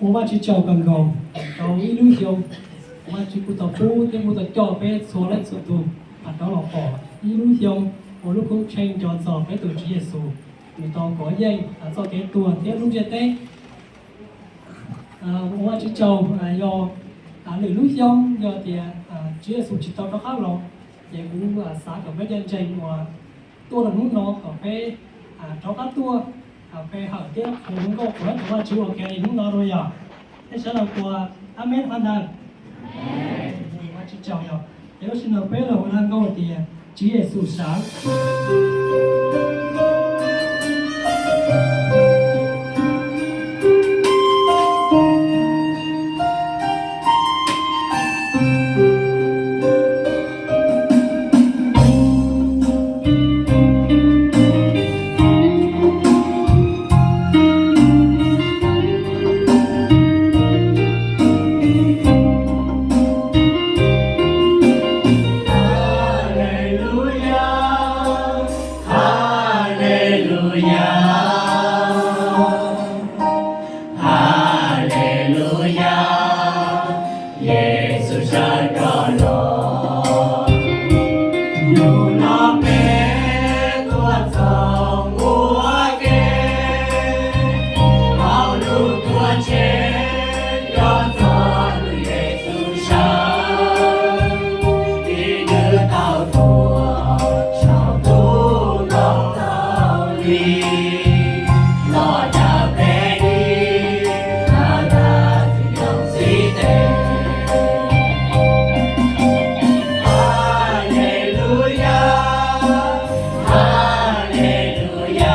Ua Vajtswv tsaug kawg nkaus rau ib lub xyoo Vajtswv kuj tau pub thiab kuj tau coj peb txhua leej txhua tus rov los pom ib lub xyoo ua lub koob tsheej nco txog peb tus Tswv Yexus, nws tau kov yeej txoj kev tuag thiab lub ntiaj teb. Ua Vajtswv tsaug, yog lwm lub xyoo yog tias Tswv Yexus tsis tau rov qab los, ces kuv xav kom peb cov ntseeg uas tuaj rau hnub no kom peb rov qab tuaj pe hawm thiab hu nkauj qhuas rau Vajtswv ua ke li hnub no dua yog. Peb sawv daws puas amen qhov ntawd? Vajtswv tsaug yog. Ces lub sij hawm no peb los hu nkauj tias Tswv Yexus sawv. Haleluya, Yexus sawv rov los. Hnub no peb tuaj txog ntua ke, hauv lub tuam tsev nco txog tus Yexus sawv, vim nws tau tuag saum ntug ntaub ntawv li los daws peb dim tawm txim ntoo txim tes. Haleluya, haleluya,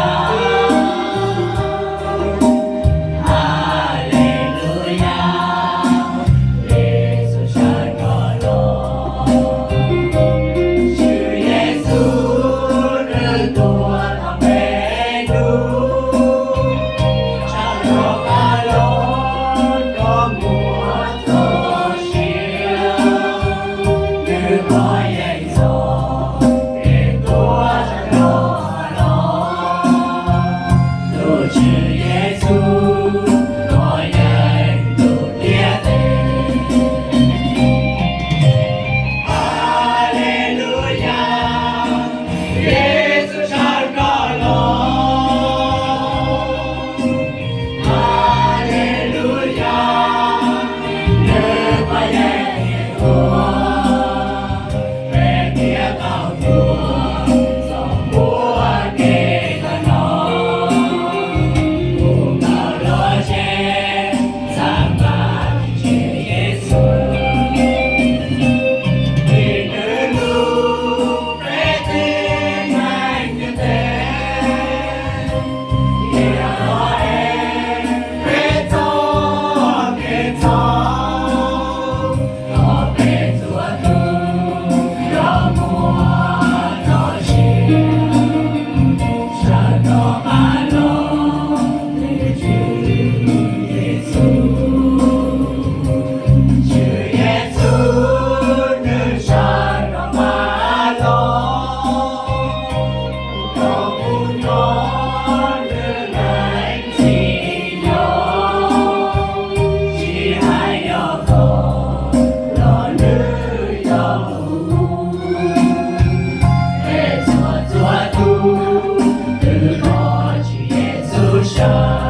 haleluya, Yexus sawv rov los. Tswv Yexus nws tuag tau peb hnub, tsa rov qab los rau muaj txoj sia, nws kov yeej txog kev tuag sawv rov los. Tus Tswv Yexus kov yeej ntuj thiab tes. Haleluya, Yexus sawv rov los. Haleluya, nws kov yeej tuag, peb thiaj tau tuag txog ntua ke tag no. Kuv nkawd los tsev xav npaj tus Tswv Yexus, vim nws lub peb tib neeg ntiaj teb, thiaj los ev peb txoj kev txhaum, kom peb txhua tus yuav muaj txoj sia sawv rov qab los. Tus Tswv Yexus, Tswv Yexus nws sawv rov qab los, rau qhov nws leej txiv yog, tsis hais yog koj los nws yog kuv, peb txhua txhua tus twb koj Tswv Yexus sawv.